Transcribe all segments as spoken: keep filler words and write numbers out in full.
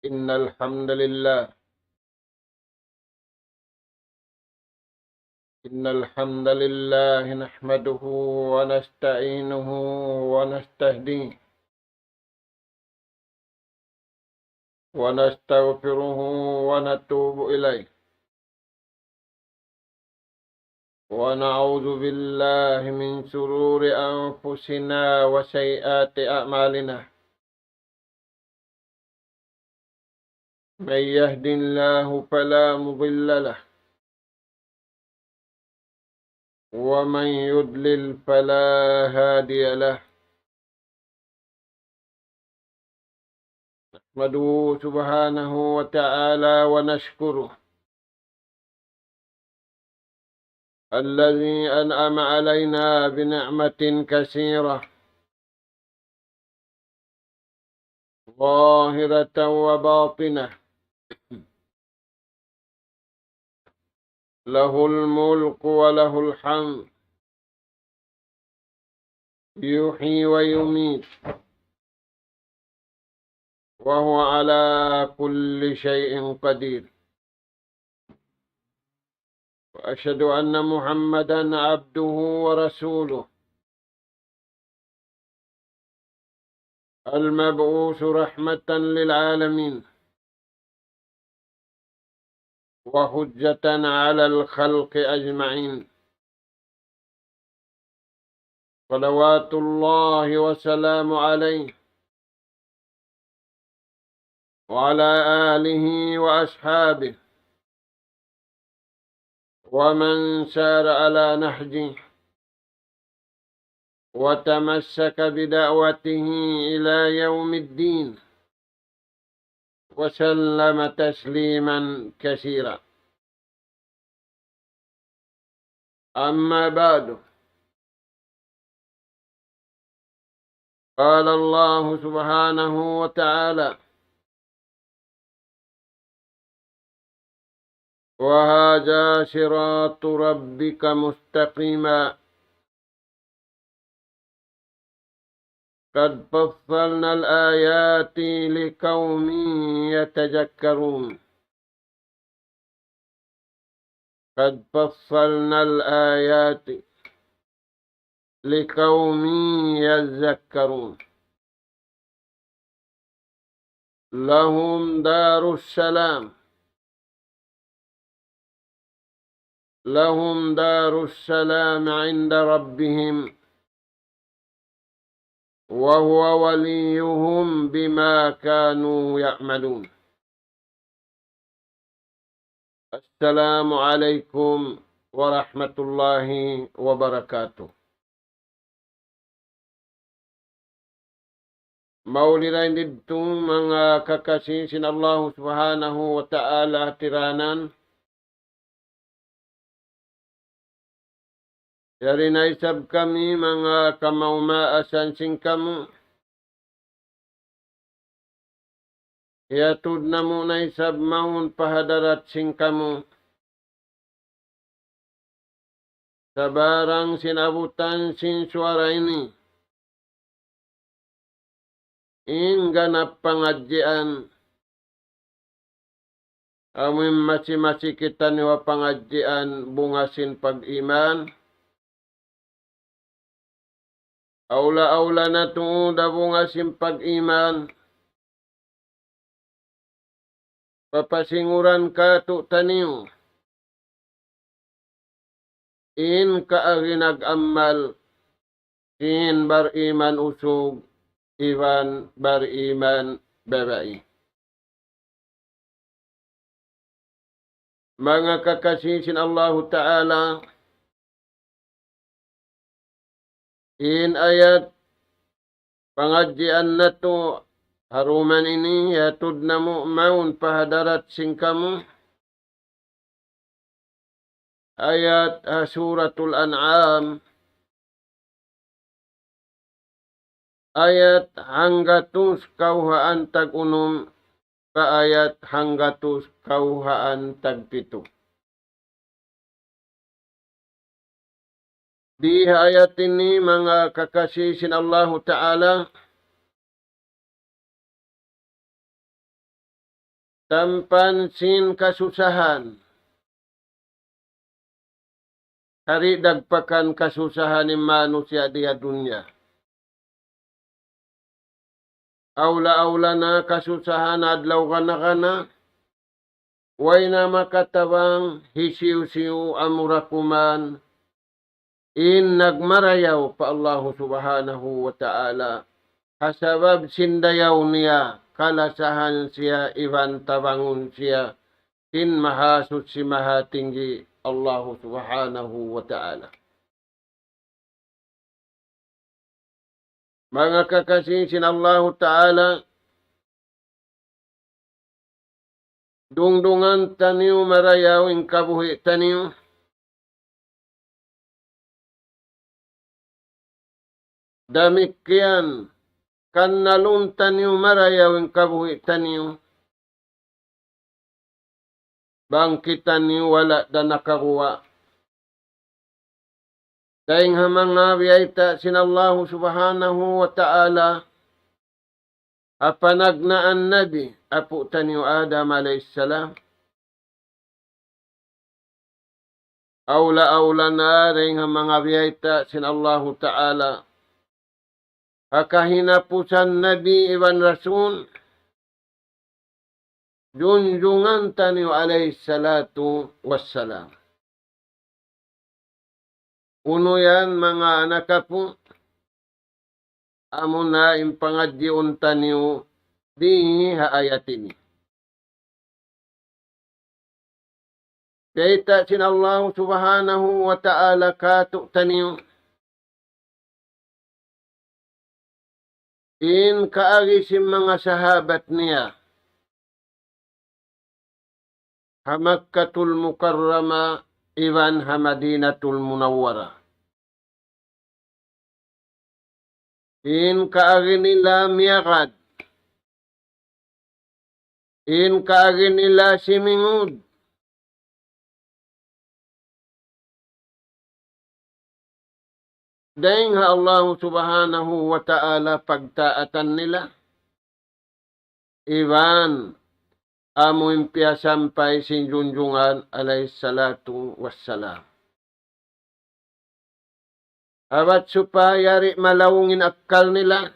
إن الحمد لله إن الحمد لله نحمده ونستعينه ونستهديه ونستغفره ونتوب إليه، ونعوذ بالله من شرور أنفسنا وسيئات أعمالنا. من يهد الله فلا مضل له، ومن يضلل فلا هادي له. نحمده سبحانه وتعالى ونشكره، الذي أنعم علينا بنعمة كثيرة، ظاهرة وباطنة، له الملك وله الحمد، يحيي ويميت، وهو على كل شيء قدير. وأشهد أن محمدا عبده ورسوله، المبعوث رحمة للعالمين، وحجة على الخلق أجمعين، صلوات الله وسلامه عليه وعلى آله وأصحابه ومن سار على نهجه وتمسك بدعوته إلى يوم الدين، وسلم تسليما كثيرا. أما بعد، قال الله سبحانه وتعالى: وهذا صراط ربك مستقيما، قد فصلنا الآيات لقوم يتذكرون. قد فصلنا الآيات لقوم يذكرون. لهم دار السلام، لهم دار السلام عند ربهم، وهو وليهم بما كانوا يعملون. السلام عليكم ورحمة الله وبركاته. Mauli dayn didtu manga kakasi sin Allahu Subhanahu wa Ta'ala tiranan. Yari na isab kami manga kamaumaasan sin kamu. Hiyatud namu' na isab mawn pa hadarat sin kamu sabarang sin abutan sin suwara ini in ganap pangadjian. Amu in masi-masi kitaniyu ha pangadjian bunga sin pag-iman. Awla-awla na tuud ha bunga sin pag-iman, papasinguran kātu'niyu in kaagi nag-amal sin bariman usug iban bariman babai. Manga kakasi sin Allahu Ta'ala, in ayat pangadjian natu' ha duman ini, hiyatud namu' mawn pa hadarat sin kamu. Ayat ha Suratul An'am, ayat hanggatus kawhaan tag-unum pa ayat hanggatus kawhaan tagpitu. Di ha ayat ini, manga kakasi sin Allahu Ta'ala, Tampan sin kasusahan. Kari dagpakan kasusahan in manusiya' di ha dunya. Awla-awla na kasusahan adlaw gana-gana. Way na makatabang hisiyu-siyu amura kuman in nagmarayaw pa Allahu Subhanahu wa Ta'ala. Ha sabab sin dayaw niya, kalasahan siya iban tabangun siya sin Mahasuchi Mahatinggi Allahu Subhanahu wa Ta'ala. Manga kakasi sin Allahu Ta'ala, dungdungan taniyu marayaw in kabuhi' taniyu. Damikkiyan, kannalun taniyu marayaw in kabuhi' taniyu. Bang kitaniyu wala' da nakaguwa'. Dayng ha manga biyayta' sin Allahu Subhanahu wa Ta'ala, ha panagnaan Nabi, apu' taniyu Adam alayhis salam. Awla-awla na dayng ha manga biyayta' sin Allahu Ta'ala. Ha kahinapusan Nabi iban Rasul, junjungan taniyu alayhis salatu wassalam. Unu yan manga anak apu', amuna in pangadjiun taniyu di ha ayat ini. Biyayta' sin Allahu Subhanahu wa Ta'ala kātu'niyu in kaagi sin manga sahabat niya ha Makkatul Mukarramah iban ha Madinatul Munawwarah. In kaagi nila miyagad. In kaagi nila simingud. Dayng ha Allahu Subhanahu wa Ta'ala pagtaatan nila. Iban amu in piyasampay sin Junjungan alayhis salatu wassalam. Abat supaya di' malaung in akkal nila.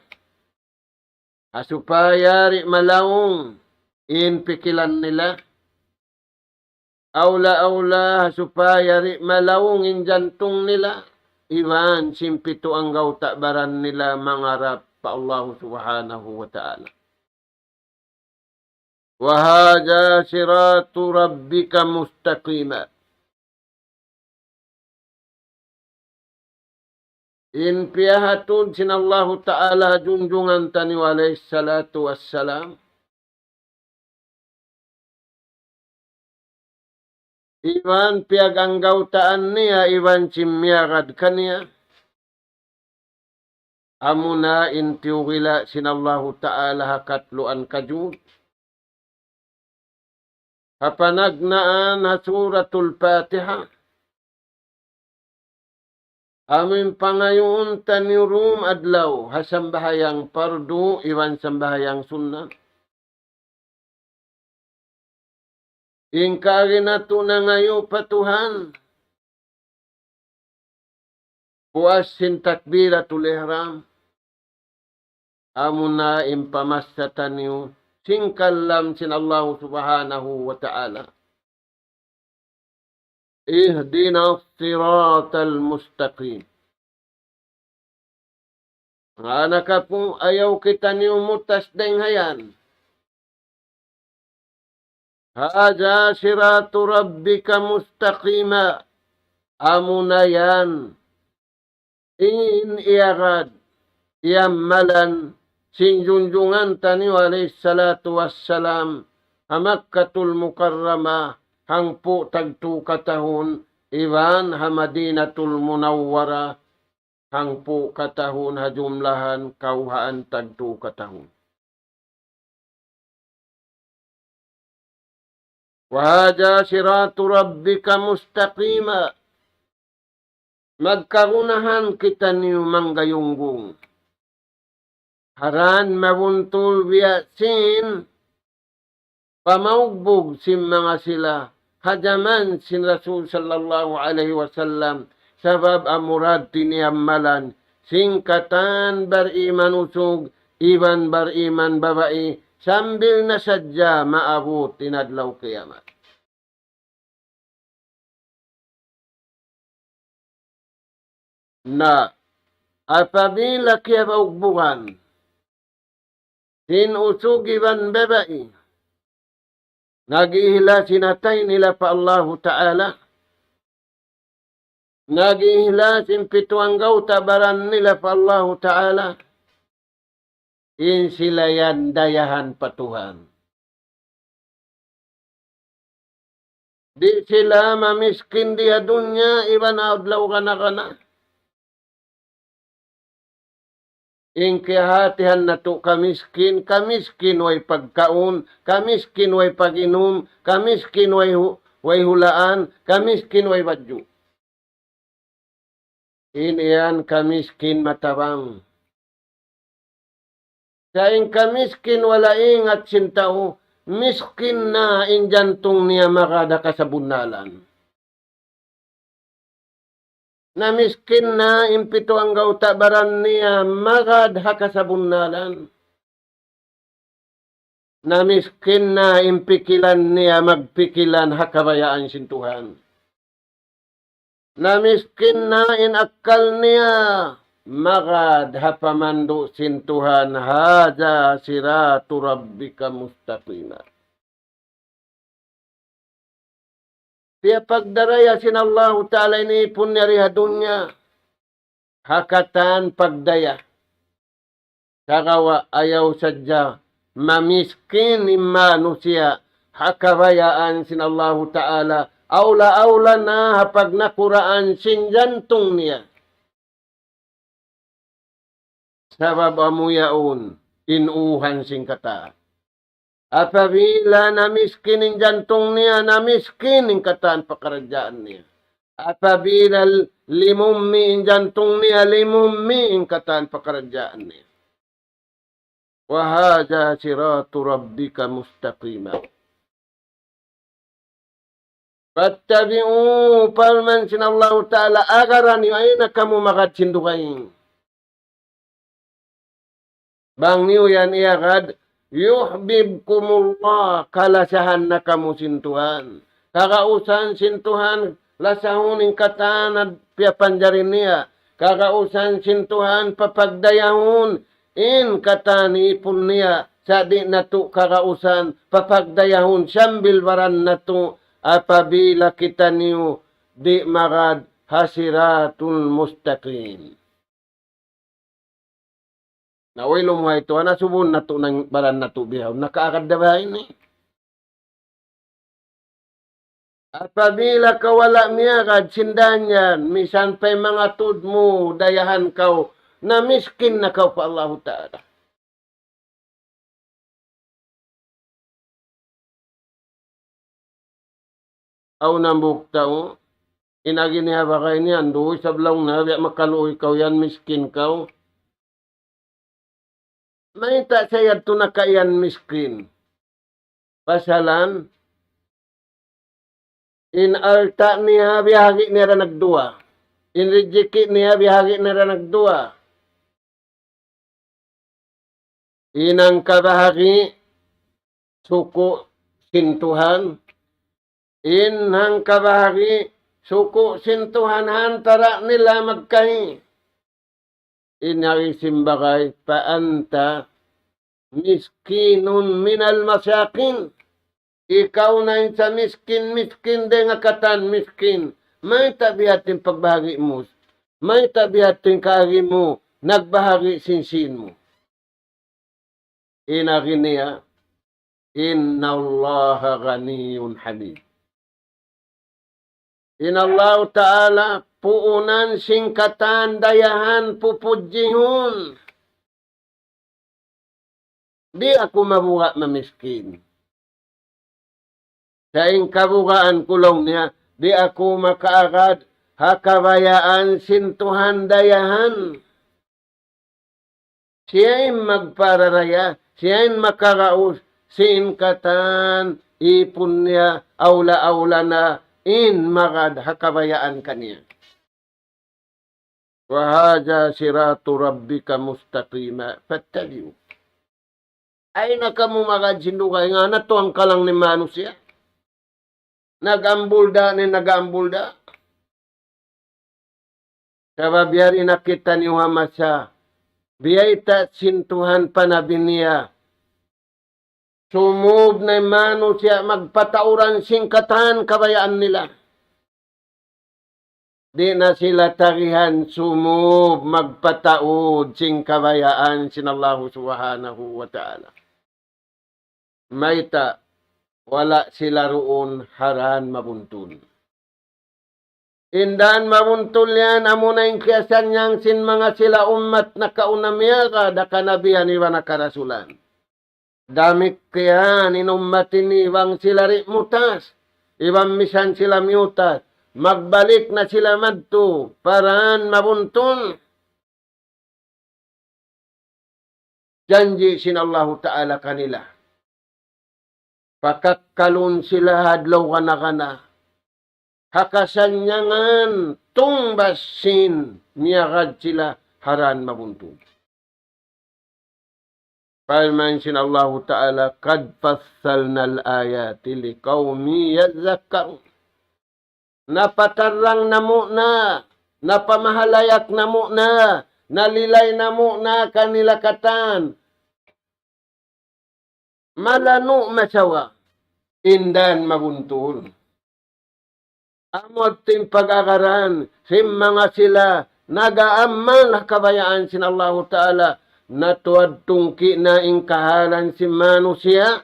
Ha supaya di' malaung in pikilan nila. Awla-awla ha supaya di' malaung in jantung nila. Iban sin pitu anggawta' baran nila mangarap pa Allahu Subhanahu wa Ta'ala. وهذا صراط ربك مستقيما. In piyahatud sin Allahu Ta'ala ha Junjungan taniyu alayhis salatu wassalam. Iban piyaganggawtaan niya, iban sin miyagad kaniya. Amuna in tiyugila' sin Allahu Ta'ala ha katluan kajut. Ha panagnaan ha Suratul Fatiha. Amu in pangayuun taniyu dum adlaw ha sambahayang pardu iban sambahayang sunnat. In kaagi natu' nangayu' pa Tuhan. Puas sin takbiratul ihram. Amuna in pamassa taniyu sin kalam sin Allahu Subhanahu wa Ta'ala. اهدنا الصراط المستقيم. Manga anak apu', ayaw kitaniyu mutas dayng ha yan. هذا صراط ربك مستقيما. Amuna yan in iyagad, iyammalan sin Junjungan taniyu alayhis salatu wassalam ha Makkatul Mukarramah hangpu' tagtu katahun, iban ha Madinatul Munawwarah hangpu' katahun, ha jumlahan kawhaan tagtu katahun. وهذا صراط ربك مستقيما. Magkagunahan kitaniyu manggayunggung. Haran mabuntul biya' sin pamaugbug sin manga sila ha jaman sin Rasul sallallahu alayhi wasallam, sabab amura tiniyammalan sin katan bariman usug iban bariman babai sambil na sadja maabut in adlaw kiyamat. Na apabila kiyabaugbugan sin usug iban babai, nag-ihlas in atay nila pa Allahu Ta'ala, nag-ihlas in pitu anggawta' baran nila pa Allahu Ta'ala, in sila yan dayahan pa Tuhan. Di' sila mamiskin di ha dunya iban ha adlaw kana-kana. In kiyahatihan natu' kamiskin, kamiskin way pagkaun, kamiskin way pag-inum, kamiskin way hu-, way hulaan, kamiskin way badju'. In yan kamiskin matabang. Sa' in kamiskin wala' ingat sin tau, miskin na in jantung niya magad ha kasabunnalan. Namiskin na in pitu anggawta' baran niya magad ha kasabunnalan. Namiskin na in pikilan niya magpikilan ha kabayaan sin Tuhan. Namiskin na in akkal niya magad ha pamandu' sin Tuhan, هذا صراط ربك مستقيما. Piyapagdaraya sin Allahu Ta'ala in ipun niya di ha dunya ha katan pagdaya. Sagawa' ayaw sadja mamiskin in manusiya' ha kabayaan sin Allahu Ta'ala, awla-awla na ha pagnakuraan sin jantung niya. Sabab amu yaun in uhan sin katan. Apabila namiskin in jantung niya, namiskin in katan pakaradjaan niya. Apabila limummi in jantung niya, limummi in katan pakaradjaan niya. وهذا صراط ربك مستقيما. فاتبعوه, parman sin Allahu Ta'ala, agara niyu, ayaw na kamu magad sin dugaing. Bang niyu yan iyagad, يحببكم الله, kalasahan na kamu sin Tuhan. Kagausan sin Tuhan, lasahun in katan piyapanjari niya. Kagausan sin Tuhan, papagdayahun in katan ipun niya, sa' di' natu' kagausan, papagdayahun sambil baran natu', apabila kitaniyu di' magad ha siratul mustaqim. Na way lumuhay tuwan, asubuhun natu' na in baran natu' bihaun, nakaagad da ba ini? Apabila kaw wala' miyagad sin dan yan, misan pa in manga tuud mu dayahan kaw, namiskin na kaw pa Allahu Ta'ala. Awn hambuuk tau, in agi niya ha bagay niya, andu', isab laung niya, biya' makaluuy kaw yan, miskin kaw. Mayta' sa yadtu nakaiyan miskin? Pasalan, in alta' niya biyahagi' niya da nagduwa. In rijiki' niya biyahagi' niya da nagduwa. In hangka bahagi' suku' sin Tuhan. In hangka bahagi' suku' sin Tuhan ha antara' nila magkahi. In hari sin bagay, فأنت مسكين من المساكين. Ikaw na in sa miskin-miskin dayn ha katan miskin. Mayta' biya' ha yan in pagbahagi' mu? Mayta' biya' ha yan in kaagi mu nagbahagi' sin sīn mu? In agi niya, إن الله غني حميد. In Allahu Ta'ala puunan sin katan dayahan pupudjihun. Di' aku mabuga' mamiskin. Sa' in kabugaan ku laung niya, di' aku makaagad ha kabayaan sin Tuhan dayahan. Siya in magpararaya, siya in makaraus, sin katan ipun niya, awla-awla na in magad ha kabayaan kaniya. وهذا صراط ربك مستقيما فاتبعوه. Ay na kamu magad sin dugaing, na tuwan kalang ni manusiya'. Nag-ambul da ni, nag-ambul da. Sabab yari na kitaniyu ha masa biyayta' sin Tuhan pa nabi niya. Sumūb na in manusiya' magpatauran sin katan kabayaan nila. Di' na sila tagihan sumūb magpataud sin kabayaan sin Allahu Subhanahu wa Ta'ala. Mayta', wala' sila duun ha dan mabuntul. In dan mabuntul yan, amuna in kiyasannyang sin manga sila ummat nakauna miyagad ha kanabihan iban ha karasulan. Damikkiyan in ummat ini, bang sila di' mutas, iban misan sila miyutas, magbalik na sila madtu pa dan mabuntul. Janji' sin Allahu Ta'ala kanila, pakakkalun sila ha adlaw gana-gana ha kasannyangan tungbas sin miyagad sila ha dan mabuntul. Parman sin Allahu Ta'ala, قد فصلنا الآيات لقوم يذكرون. Napatarrang namu' na, napamahalayak namu' na, nalilay namu' na kanila katan malanu' masawa in dan mabuntul. Amu in pag-agaran sin manga sila nag-aamal ha kabayaan sin Allahu Ta'ala, natuad tungki' na in kahalan sin manusiya',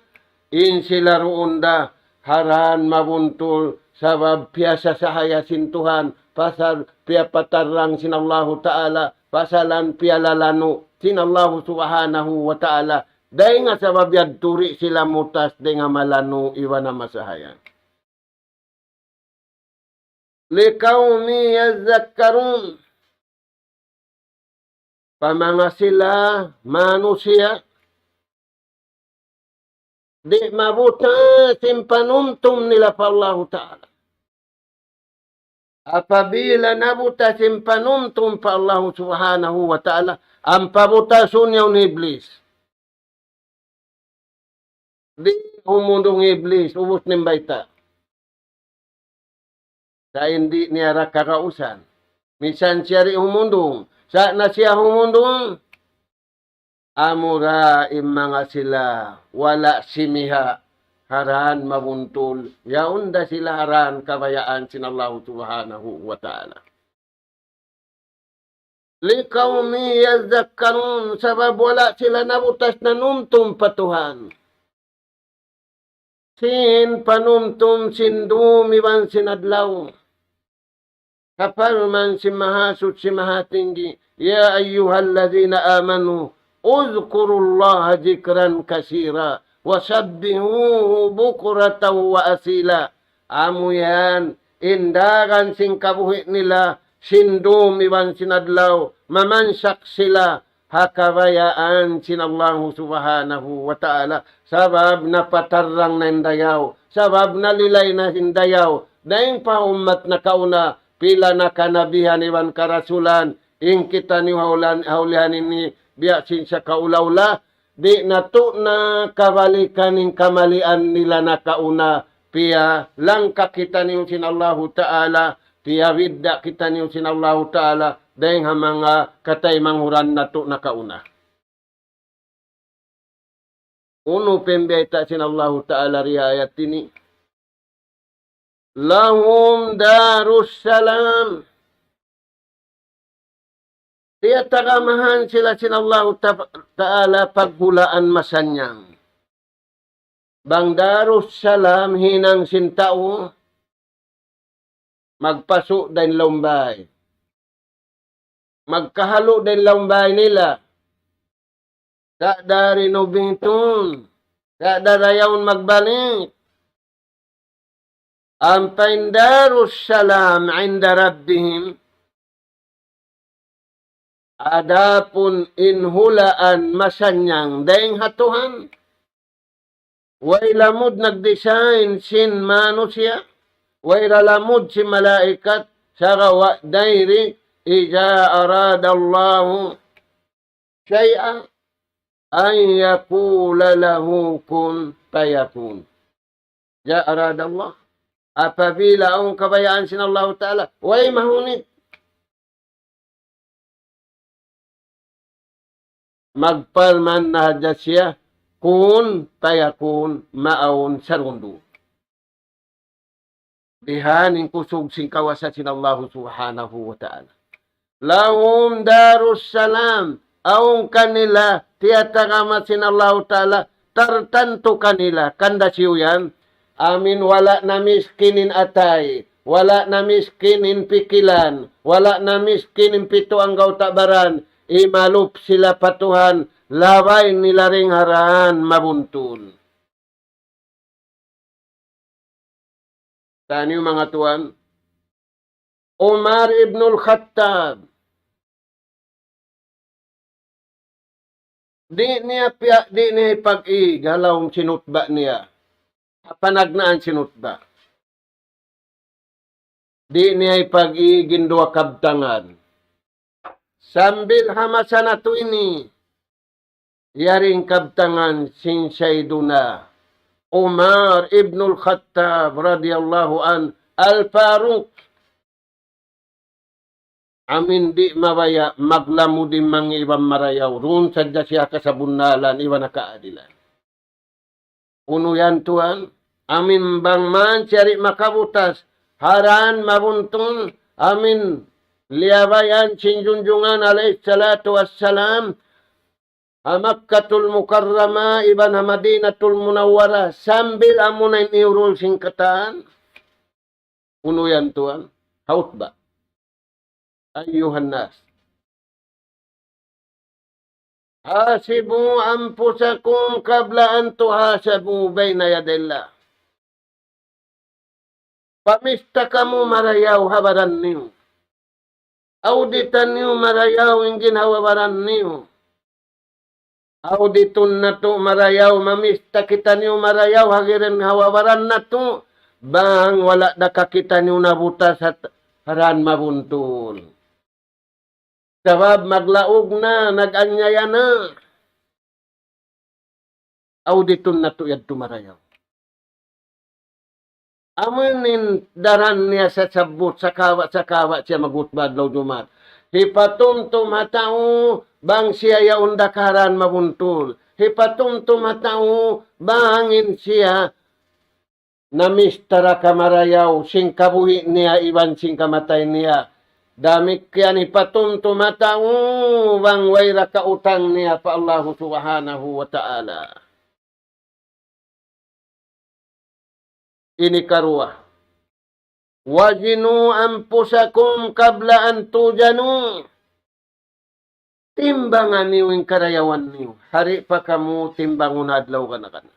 in sila duun da ha dan mabuntul, sabab piyasasahaya sin Tuhan, pasal piyapatarrang sin Allahu Ta'ala, pasalan piyalalanu' sin Allahu Subhanahu wa Ta'ala, dayn ha sabab yadtu di' sila mutas dayn ha malanu' iban ha masahaya. لقوم يذكرون. Pa manga sila manusiya' di' mabutas in panumtum nila pa Allahu Ta'ala. Apabila nabutas in panumtum pa Allahu Subhanahu wa Ta'ala, ampa butasun yaun Iblis. Di' humundung Iblis, ubus na in bayta'. Sa' di' niya da kagausan. Misan siya di' humundung. Sa' na siya humundung, amura in manga sila wala' simiha' ha dan mabuntul, yaun da sila ha dan kabayaan sin Allahu Subhanahu wa Ta'ala. لقوم يذكرون, sabab wala' sila nabutas nanumtum pa Tuhan. Sin panumtum sin dum iban sin adlaw. Kaparman sin Mahasuchi Mahatinggi, يا أيها الذين آمنوا اذكروا الله ذكرا كثيرا وسبحوه بكرة وأصيلا. Amu yan in dagan sin kabuhi' nila, sin dum iban sin adlaw, mamansak sila ha kabayaan sin Allahu Subhanahu wa Ta'ala, sabab napatarrang na in dayaw, sabab nalilay na in dayaw, dayn pa ummat nakauna, pila na kanabihan iban karasulan, in kitaniyu ha ulan-, ha ulihan ini, biya' sin sakaula-ula, di' natu' na kabalikan in kamalian nila nakauna, piyalangka kitaniyu sin Allahu Ta'ala, piyabidda' kitaniyu sin Allahu Ta'ala, dayn ha manga kataymanghuran natu' nakauna. Unu pa in bayta' sin Allahu Ta'ala di ha ayat ini? لهم دار السلام. Tiyatagamahan sila sin Allahu Ta-, Ta'ala paghulaan masannyang. Bang Darussalam hinang sin tau, magpasu' da in lawm bay. Magkahalu' da in lawm bay nila. Sa' da rinubing tun. Sa' da dayaun magbalik. Ampa in Darussalam عند ربهم. Adapun in hulaan masannyang dayn ha Tuhan. Way lamud nag-design sin manusiya', way da lamud sin malaikat, sagawa' dayn di, إذا أراد الله شيئا أن يقول له كن فيكون. إذا أراد الله. Apabila awn kabayaan sin Allahu Ta'ala, way mahunit. Magparman na hadja siya, kun fayakun, maawn sarundu. Bihan in kusug sin kawasa sin Allahu Subhanahu wa Ta'ala. لهم دار السلام. Awn kanila tiyatagama sin Allahu Ta'ala, tartantu kanila, kanda siyu yan. Amin wala' na miskin in atay, wala' na miskin in pikilan, wala' na miskin in pitu anggawta' baran, imalup sila pa Tuhan, labay nila dayn ha dān mabuntul. Taniyu manga tuwan, Umar ibnul Khattab, di' niya piya-, di' niya ipag-ig ha lawm sin hutba niya. Ha panagnaan sin hutba. Di' niya ipag-ig in duwa kabtangan. Sambil ha masa natu' ini, yari in kabtangan sin Sayyiduna Umar ibnul Khattab radiyallahu anhu, Al-Faruq. Amin di' mabaya' maglamud in manga iban marayaw, duun sadja siya kasabunnalan iban kaadilan. Unu yan tuwan, amin bang man siya di' makabutas ha dān mabuntul, amin liyabayan sin junjungan alayhi salatu wassalam, ha Makkatul Mukarrama iban ha Madinatul Munawwara, sambil amuna in iyurul sin katan. Unu yan tuwan, ha hutba. أيها الناس، حاسبوا أنفسكم قبل أن تحاسبوا بين يدي الله. Pamista kamu marayaw ha baran niyu. Audita niyu marayaw in ginhawa-baran niyu. Auditun natu' marayaw, mamista kitaniyu marayaw ha ginhawa-baran natu', bang wala' da ka kitaniyu nabutas ha dān mabuntul. Sabab maglaug na, nag-anyaya na. Auditun natu' yadtu marayaw. Amun in daran niya sasabbut, sakawa'-sakawa' siya maghutba adlaw Jumaat. Hipatumtum ha tau bang siya yaun da ka ha dān mabuntul. Hipatumtum ha tau bang in siya namista da ka marayaw sin kabuhi' niya iban sin kamatay niya. Damikkiyan hipatumtum ha tau bang way da ka utang niya pa Allahu Subhanahu wa Ta'ala. Ini karuwa. وزنوا أنفسكم قبل أن توزنوا. Timbangan niyu in karayawan niyu. Di' pa kamu timbangun adlaw gana-gana.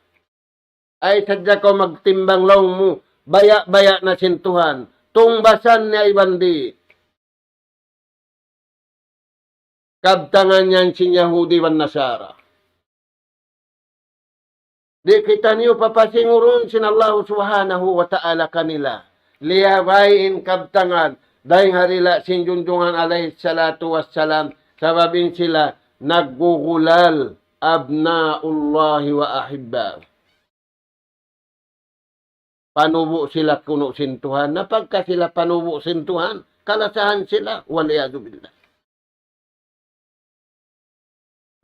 Ay sadja kaw magtimbang laung mu, baya'-baya' na sin Tuhan. Tungbasan niya iban di'. Kabtangan yan sin Yahudi iban Nasara. Di' kitaniyu papasingurun sin Allahu Subhanahu wa Ta'ala kanila. Liyabay in kabtangan, dayn ha dila' sin junjungan alayhi salatu wassalam, sabab in sila naggugulal, أبناء الله وأحباؤه. Panubu' sila kunu' sin Tuhan. Na pagka sila panubu' sin Tuhan, kalasahan sila. والعياذ بالله.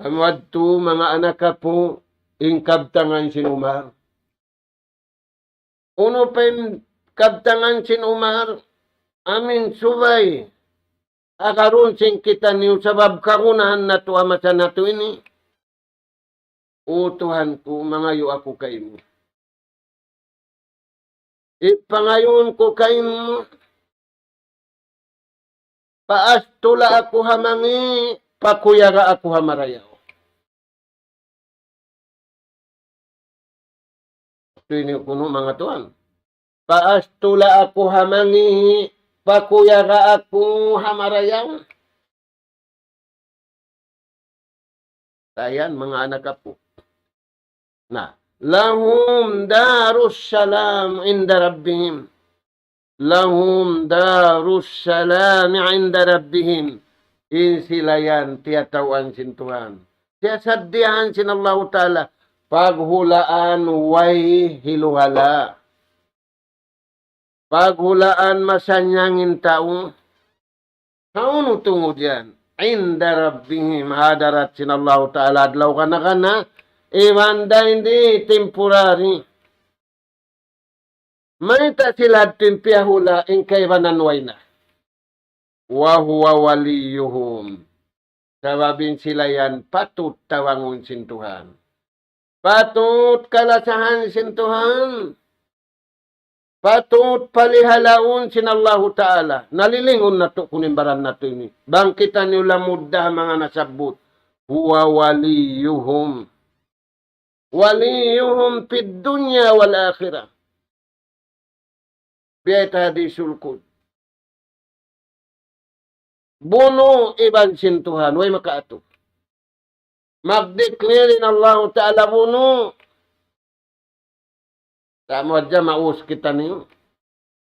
Amu yadtu manga anak apu', in kabtangan sin Umar. Unu pa in kabtangan sin Umar, amin subay agarun sin kitaniyu sabab kagunahan natu' ha masa natu' ini. O Tuhan ku, mangayu' aku kaymu. Ipangayuun ku kaymu, paastula aku ha mangi', pakuyaga aku ha marayaw. Ini kunu' manga tuwan. Paastula aku ha mangi', pakuyaga aku ha marayaw. Dayn manga anak apu'. Na, لهم دار السلام عند ربهم. لهم دار السلام عند ربهم. In sila yan tiyataw'an sin Tuhan, tiyasaddiyahan sin Allahu Ta'ala paghulaan way hiluhala'. Paghulaan masannyang in tau. Hawnu tungud yan? عند ربهم, ha hadarat sin Allahu Ta'ala adlaw kana-kana, iban dayn di temporary. Mayta' sila tuud piyahula' in kaibanan way na? وهو وليهم. Sabab in sila yan patut tabangun sin Tuhan. Patut kalasahan sin Tuhan. Patut palihalaun sin Allahu Ta'ala. Nalilingun natu' kunu' in baran natu' ini. Bang kitaniyu lamud da ha manga nasabbut. هو وليهم. وليهم في الدنيا والآخرة. Biyayta' hadisul qudsi. Bunu' iban sin Tuhan, way makaatu. Magdeclare in Allahu Ta'ala bunu'. Amu hadja maus kitaniyu.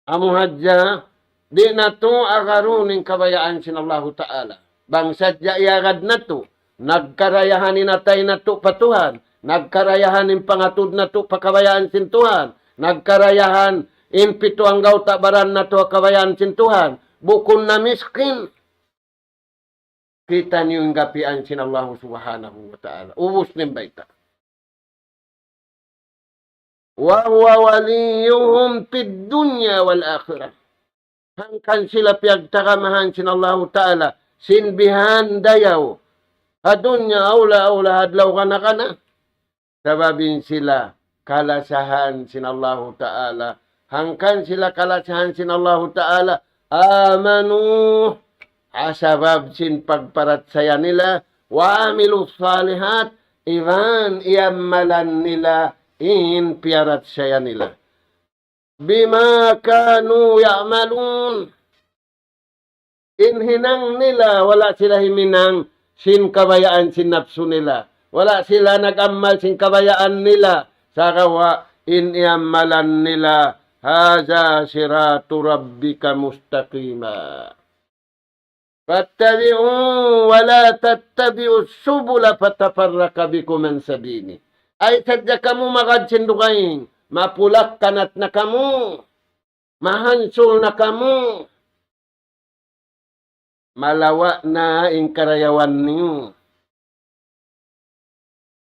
Amu hadja, di' natu' agarun in kabayaan sin Allahu Ta'ala. Bang sadja iyagad natu', nagkarayahan in atay natu' pa Tuhan, nagkarayahan in pangatud natu' pa kabayaan sin Tuhan, nagkarayahan in pitu anggawta' baran natu' ha kabayaan sin Tuhan, bukun na miskin. Kitaniyu in gapian sin Allahu Subhanahu wa Ta'ala. Ubus na in bayta'. وهو وليهم في الدنيا والآخرة. Hangkan sila piyagtagamahan sin Allahu Ta'ala, sin bihan dayaw. Ha dunya awla-awla, ha adlaw kana-kana. Sabab in sila kalasahan sin Allahu Ta'ala. Hangkan sila kalasahan sin Allahu Ta'ala, آمنوا, ha sabab sin pagparachaya nila, وعملوا الصالحات, iban iyamalan nila in piyarachaya nila. بما كانوا يعملون. In hinang nila, wala' sila himinang sin kabayaan sin napsu nila. Wala' sila nag-amal sin kabayaan nila. Sagawa' in iyamalan nila, هذا صراط ربك مستقيما. فاتبعوه ولا تتبعوا السبل فتفرق بكم عن سبيله. Ayaw sadja kamu magad sin dugaing, mapulak-kanat na kamu, mahansul na kamu, malawa' na in karayawan niyu.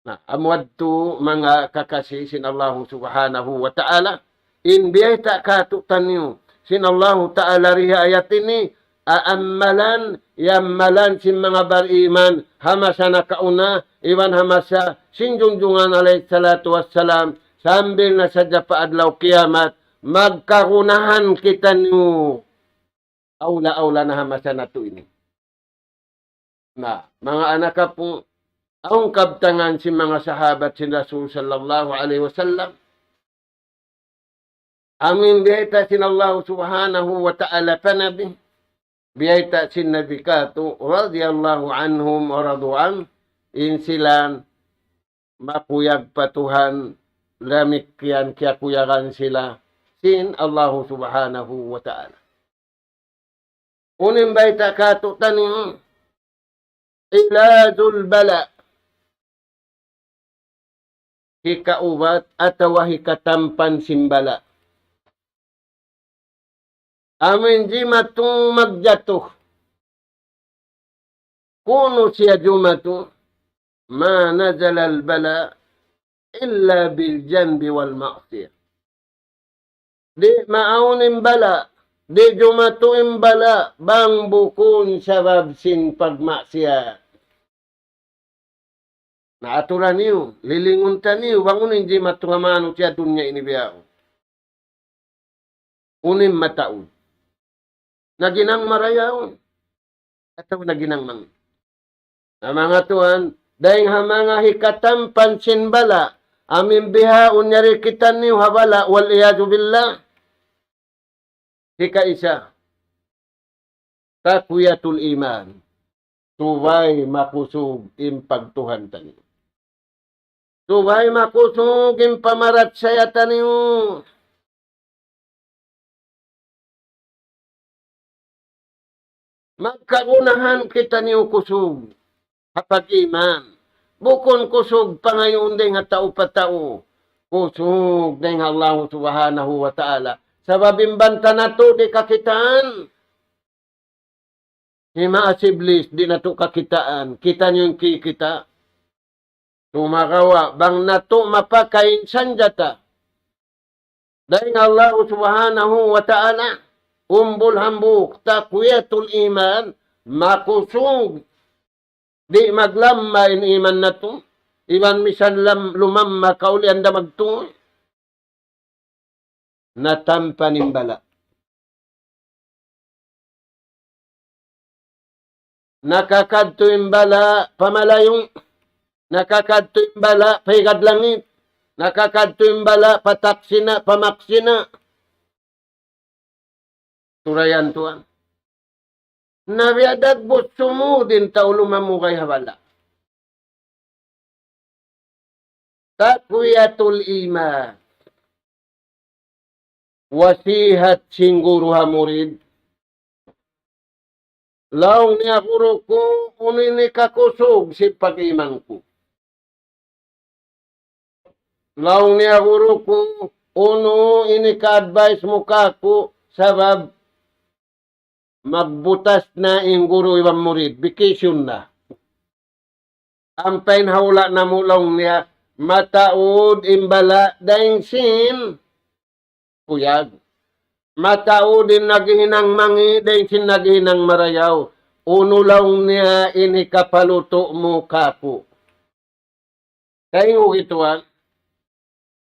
Na, amu yadtu manga kakasi sin Allahu Subhanahu wa Ta'ala. In biyayta' kātu'niyu sin Allahu Ta'ala dii ha ayat ini, aamalan, iyamalan sin manga bariman, ha masa nakauna, iban ha masa sin Junjungan alayhi salatu wassalam, sambil na sadja pa adlaw kiyamat, magkagunahan kitaniyu. Awla-awla na ha masa natu' ini. Na, manga anak apu', awn kabtangan sin manga sahabat sin Rasul sallallahu alayhi wasallam. Amu in biyayta' sin Allahu Subhanahu wa Ta'ala pa Nabi, biyayta' sin Nabi kātu', رضي الله عنهم ورضوا عنه, in sila makuyag pa Tuhan, damikkiyan kiyakuyagan sila sin Allahu Subhanahu wa Ta'ala. Unu in bayta' kātu'niyu, علاج البلاء. Hikaubat atawa hikatampan sin bala'. Amu in jimatu magjatu. Kunu' siya jumatu, ما نزل البلاء إلا بالذنب والمعصية. Di' maawn in bala', di' jumatu in bala', bang bukun sabab sin pagmaksiyat. Na, aturan niyu, lilingun taniyu, bang unu in jimatu ha manusiya' dunya ini bihaun. Unu in mataud. Naginang marayaw. Atawa naginang mangī'. Na manga tuwan, dayng ha manga hikatampan sin bala', amu in bihaun yari kitaniyu ha bala', والعياذ بالله. Hikaisa, تقوية الإيمان. Subay makusug in pagtuhan taniyu. Subay makusug in pamarachaya taniyu. Magkagunahan kitaniyu kusug ha pag-iman. Bukun kusug pangayuun dayn ha tau pa tau. Kusug dayn ha Allah Subhanahu wa Ta'ala. Sabab in banta natu' di' kakitaan. Himaas Iblis di' natu' kakitaan. Kitaniyu in kikita'. Sumagawa', bang natu' mapakay in sanjata dayn ha Allah Subhanahu wa Ta'ala, umbul hambuuk, taqwiyatul iman, makusug, di' maglamma in iman natu', iban misan lam-, lumamma kaulian da magtuy. Natampan in bala'. Nakakadtu in bala' pa malayu', nakakadtu in bala' pa higad langit, nakakadtu in bala' pa taksina', pa maksina'. Turayan tuwan. Na biya' dagbus sumud in tau lumamugay ha bala'. Taqwiyatul iman. Wasihat sin guru ha murid. Laung niya, "Guru ku, unu in hikakusug sin pag-iman ku?" Laung niya, "Guru ku, unu in hika-advise mu kāku', sabab magbutas na in guru iban murid, vacation na. Ampa in ha hula' namu'," laung niya, "mataud in bala' dayn sin kuyag. Mataud in naghihinang mangi' dayn sin naghihinang marayaw. Unu," laung niya, "in hikapalutu' mu kāku'?" Kaingug hi tuwan,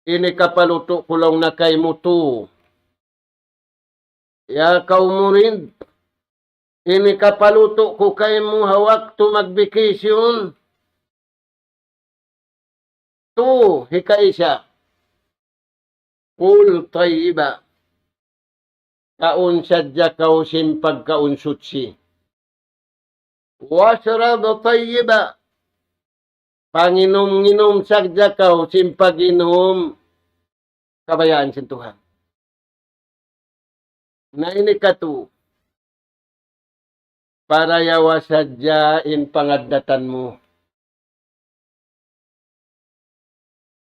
"In hikapalutu' ku," laung niya, "kaymu tu, ya kaw murid, in hikapalutu' ku kaymu ha waktu magbikisyon, tu, hikaisa, kul tayyiba, kaun sadja kaw sin pagkaun suchi. Washrab tayyiba, panginum-nginum sadja kaw sin pag-inum kabayaan sin Tuhan. Na ini katu, parayawa sadja in pangaddatan mu.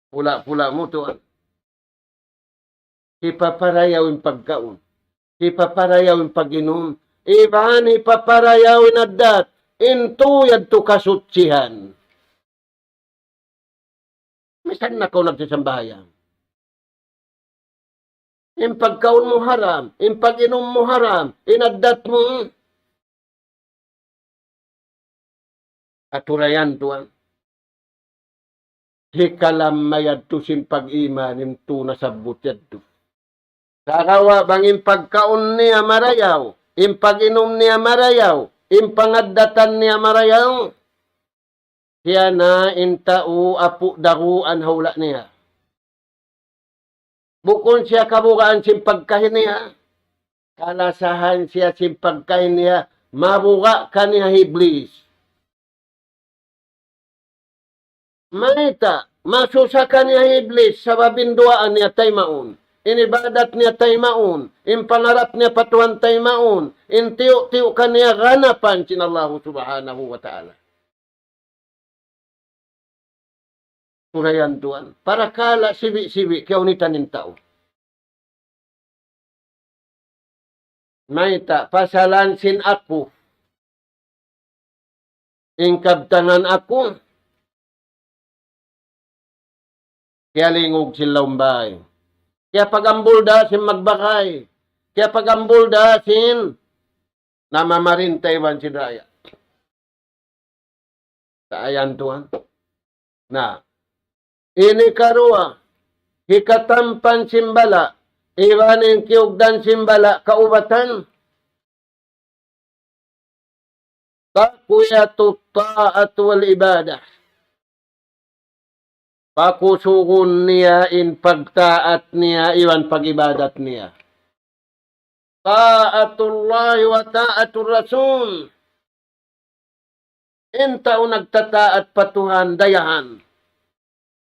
Pula-pula mu tuwan. Hipaparayaw in pagkaun. Hipaparayaw in pag-inum. Iban hipaparayaw in addat. In tu yadtu kasuchihan. Misan na kaw nagsisambahayang, in pagkaun mu haram, in pag-inum mu haram, in addat mu. Aturayan tuwan. Hikalamma yadtu sin pag-iman in tu nasabbut yadtu. Sagawa' bang in pagkaun niya marayaw, in pag-inum niya marayaw, in pangaddatan niya marayaw, siya na in tau apu' daguan ha hula' niya. Bukun siya kabugaan sin pagkahi niya. Kalasahan siya sin pagkahi niya. Mabuga' kaniya hi Iblis. Mayta', masusa kaniya hi Iblis, sabab in duwaa niya taymaun. In ibadat niya taymaun. In pangarap niya pa Tuhan taymaun. In tiyu'-tiyu' kaniya ganapan sin Allahu Subhanahu wa Ta'ala. Turayan tuwan. Parakala' sibi'-sibi' kiyaunitan in tau. Mayta', pasalan sin aku. In kabtangan aku. Kiyalingug sin lawm bay. Kiyapagambul da sin magbakay. Kiyapagambul da sin namamarintay iban sin raayat. Sa' ayan tuwan. Na, ini karuwa, hikatampan sin bala', iban in kiyugdan sin bala', kaubatan. Taqwiyatut ta'at wal ibadah. Pakusugun niya in pagtaat niya iban pag-ibadat niya. Ta'atullahi wa ta'atur Rasul. In tau nagtataat pa Tuhan, dayahan.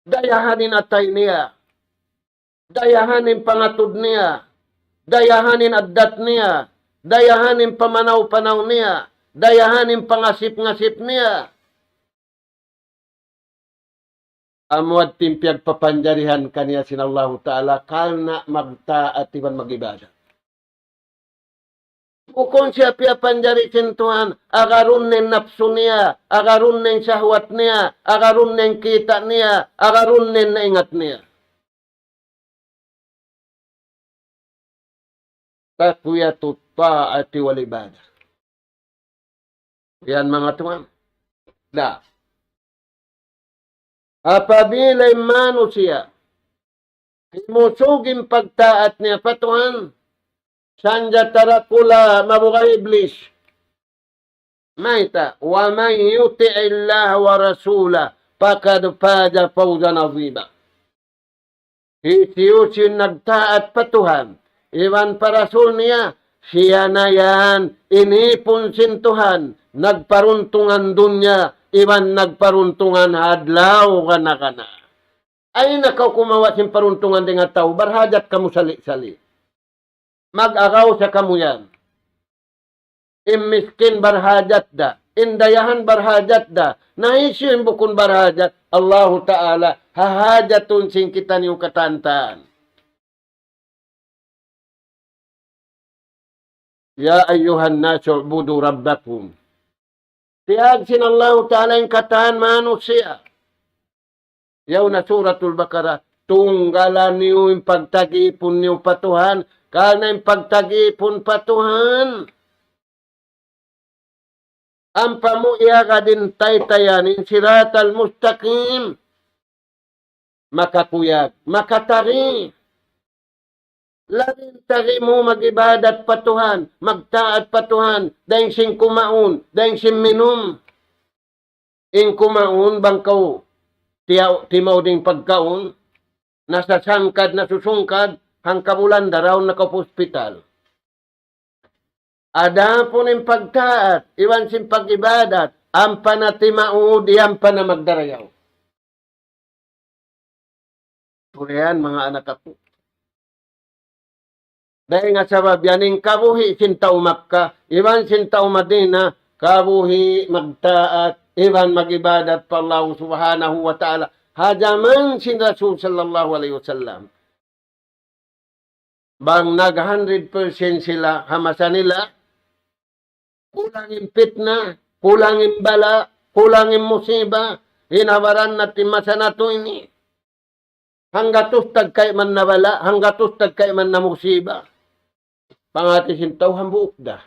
Dayahan in atay niya. Dayahan in pangatud niya. Dayahan in addat niya. Dayahan in pamanaw-panaw niya. Dayahan in pangasip-ngasip niya. Amu yadtu in piyagpapanjarihan kaniya sin Allahu Ta'ala, karna' magtaat iban mag-ibadat. Bukun siya piyapanjari sin Tuhan, agarun niya in napsu niya, agarun niya in sahwat niya, agarun niya in kita' niya, agarun niya in naingat niya. تقوية الطاعة والعبادة. Yan, manga tuwan. Na, apabila in manusiya' himusug in pagtaat niya pa Tuhan, sanjatara kula mabuga' Iblis. Mayta', ومن يطع الله ورسوله فقد فاز فوزا عظيما. Hisiyu-siyu in nagtaat pa Tuhan iban pa Rasul niya, siya na yan in īpun sin Tuhan, nagparuntungan dunya iban nagparuntungan adlaw gana-gana. Ay, na kaw kumawa' sin paruntungan dayn ha tau, barhajat kamu sali'-sali'. Mag-agaw sa kamu yan. In miskin barhajat da, in dayahan barhajat da, na hisiyu in bukun barhajat? Allahu Ta'ala, hahajatun sin kitaniyu katan-katan. يا أيها الناس اعبدوا ربكم. Tiyawag sin Allahu Ta'ala in katan manusiya'. Yaun na Suratul Baqarah, tunggalan niyu in pagtag-ipun niyu pa Tuhan, karna' in pagtag-ipun pa Tuhan, ampa mu iyagad in taytayan, in siratal mustaqim, makakuyag, makatari. Labi in tari mu mag-ibadat pa Tuhan, magtaat pa Tuhan, dayn sin kumaun, dayn sin minum. In kumaun bang kaw tiya-, timaud in pagkaun, nasasangkad, nasusungkad, hangka bulan daraun na kaw pa hospital. Adapun in pagtaat, iban sin pag-ibadat, ampa na timaud, ampa na magdarayaw. Turiyan, manga anak aku. Dayn ha sabab yan in kabuhi' sin tau Makkah, iban sin tau Madinah, kabuhi' magtaat, iban mag-ibadat pa Allah Subhanahu wa Ta'ala. Ha jaman sin Rasul sallallahu alayhi wasallam. Bang nag hundred percent sila ha masa nila, kulang in pitna, kulang in bala, kulang in musiba, in ha baran natu' in masa natu' ini. Hanggatus tagkay man na bala, hanggatus tagkay man na musiba. Pangati sin tau hambuuk da.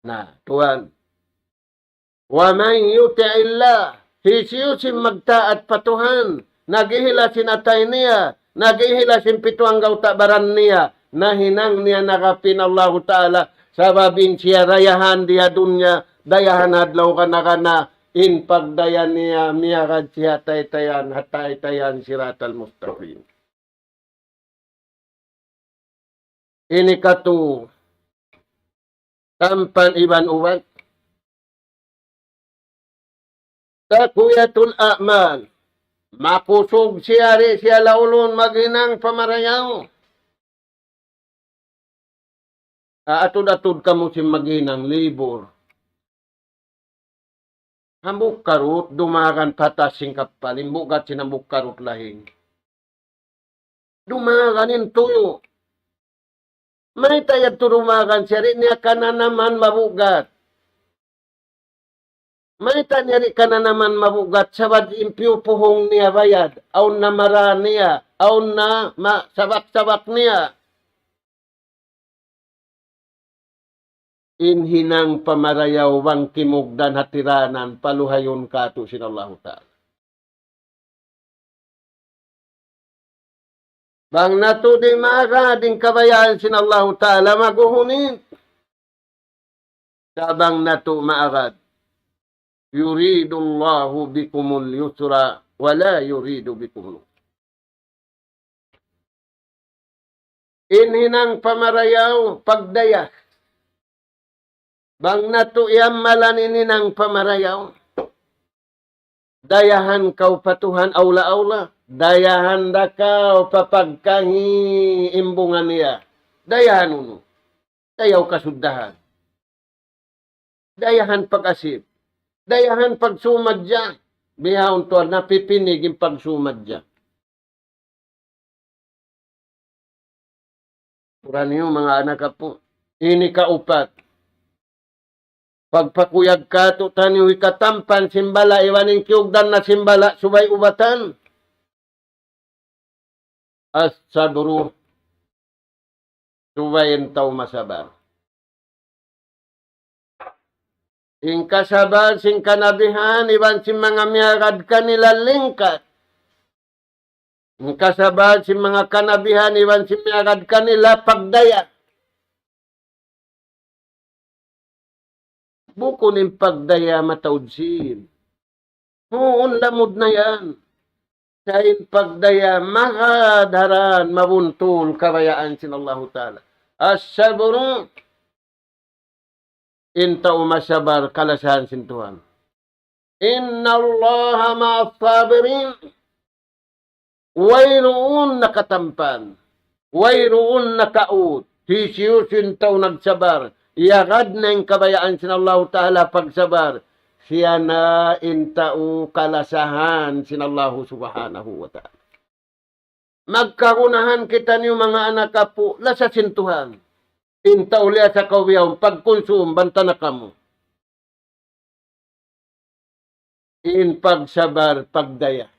Na, tuwan. ومن يطع الله, hisiyu-siyu in magtaat pa Tuhan, nag-ihilas in atay niya, nag-ihilas in pitu anggawta' baran niya, nahinang niya narapi in Allahu Ta'ala, sabab in siya dayahan di ha dunya, dayahan adlaw gana-gana, in pagdaya niya miyagad siya ha taytayan, ha taytayan siratal mustaqim. Ini katu' tampan iban ubat. تقوية الأعمال. Makusug siya di' siya laulun maghinang pamarayaw. Atud-atud kamu sin maghinang libur. Hambuuk karut, dumagan pa taas sin kappal, in bugat sin hambuuk karut lahing. Dumagan in tuyu'. Mayta' yadtu dumagan siya, di' niya kananaman mabugat. Mayta' niya di' kananaman mabugat, sabab in piyupuhung niya bayad, awn na mara niya, awn na ma-, sabak-sabak niya. In hinang pamarayaw bang kimugdan ha tiranan, paluhayun katu' sin Allahu Ta'ala. Bang natu' di' maagad in kabayaan sin Allahu Ta'ala, maguhun in. Sa' bang natu' maagad, يريد الله بكم اليسر ولا يريد بكم العسر. In hinang pamarayaw, pagdaya. Bang natu' iyamalan in hinang pamarayaw. Dayahan kaw pa Tuhan awla-awla. Dayahan da kaw pa pagkahi imbungan niya. Dayahan unu? Dayaw kasuddahan. Dayahan pag-asip. Dayahan pagsumadja. Bihaun tuwan napipinig in pagsumadja. Pura niyu manga anak apu. Ini kaupat. Pagpakuyag katu'taniyu hikatampan sin bala' iban in kiyugdan na sin bala' subay ubatan. As-sabru. Subay in tau masabar. In kasabar sin kanabihan iban sin manga miyagad kanila lingkat. In kasabar sin manga kanabihan iban sin miyagad kanila pagdaya. Bukun in pagdaya mataud sin. Huun lamud na yan. Sa' in pagdaya magad daran mabuntul kabayaan sin Allahu Ta'ala. As-sabru, in tau masabar kalasahan sin Tuhan. إن الله مع الصابرين. Wayruun nakatampan. Wayruun nakaut. Hisiyu-siyu in tau nagsabar. Iyagad na in kabayaan sin Allahu Ta'ala pagsabar. Siya na in tau kalasahan sin Allahu Subhanahu wa Ta'ala. Magkagunahan kitaniyu manga anak apu', lasa sin Tuhan. In tau liyasa kaw bihaun, pagkunsum, banta na kamu. In pagsabar, pagdaya.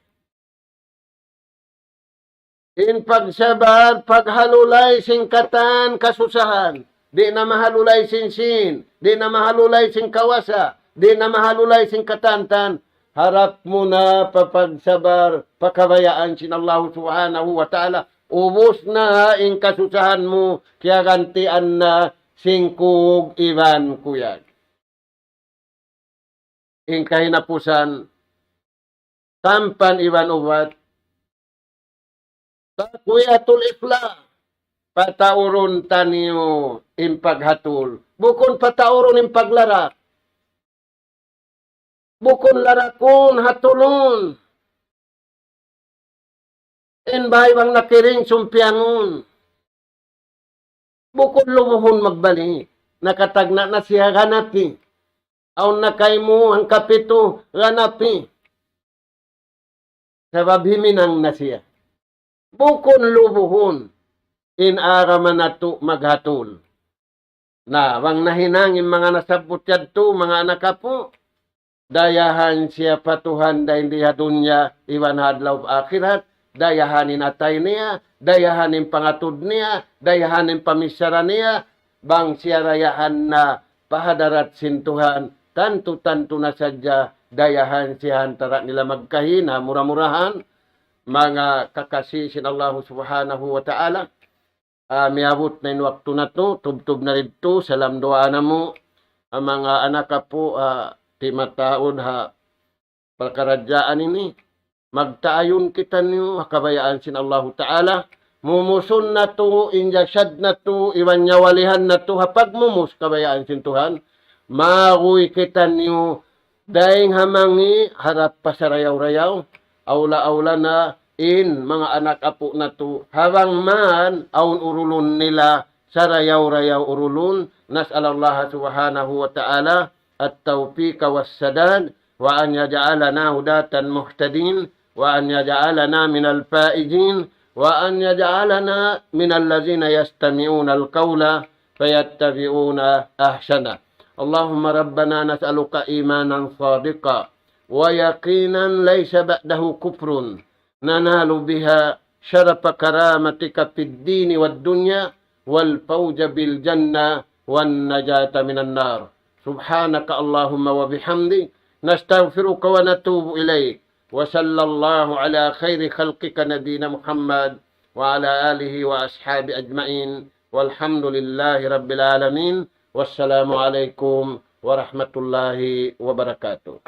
In pagsabar, paghalulay sin katan kasusahan. Di' na mahalulay sin sīn, di' na mahalulay sin kawasa, di' na mahalulay sin katan-katan. Harap mu na pa pagsabar, pa kabayaan sin Allahu Subhanahu wa Ta'ala. Ubus na in kasusahan mu, kiyagantian na sin kug iban kuyag. In kahinapusan, tampan iban ubat, taqwiyatul ikhlas, pataurun taniyu in paghatul. Bukun pataurun in paglarak. Bukun larakun, hatulun. In bahay bang nakiring sumpiyangun. Bukun lubuhun magbalik. Nakatagna' na siya, ganapi. Awn na kaymu hangkapitu, ganapi. Sabab himinang na siya. Bukun lubuhun in agama natu' maghatul. Na, bang nahinang in manga nasabbut yadtu, manga anak apu', dayahan siya pa Tuhan dayn di ha dunya, iban ha adlaw akhirat, dayahan in atay niya, dayahan in pangatud niya, dayahan in pamichara niya, bang siya dayahan na pa hadarat sin Tuhan, tantu-tantu na sadja dayahan siya ha antara' nila magkahi, na mura-murahan, manga kakasi sin Allahu Subhanahu wa Ta'ala. Ah, miyabut na in waktu natu', tubtub na didtu, salam duwaa namu', ah, manga anak apu', ah, timataud ha pakaradjaan ini, magtaayun kitaniyu ha kabayaan sin Allahu Ta'ala, mumusun natu', in jasad natu', iban nyawalihan natu', ha pagmumus kabayaan sin Tuhan, maguy kitaniyu, dayng ha mangi' harap pa sarayaw-rayaw, awla-awla na in manga anak apu' natu', ha bang man awn urulun nila, sarayaw-rayaw urulun, نسأل الله سبحانه وتعالى التوفيق والسداد، وأن يجعلنا هداة مهتدين، وأن يجعلنا من الفائزين، وأن يجعلنا من الذين يستمعون القول فيتبعون أحسنه. اللهم ربنا نسألك إيمانا صادقا ويقينا ليس بعده كفر، ننال بها شرف كرامتك في الدين والدنيا والفوز بالجنة والنجاة من النار. سبحانك اللهم وبحمدك، نستغفرك ونتوب إليك. وصلى الله على خير خلقك نبينا محمد وعلى آله وأصحابه أجمعين. والحمد لله رب العالمين. والسلام عليكم ورحمة الله وبركاته.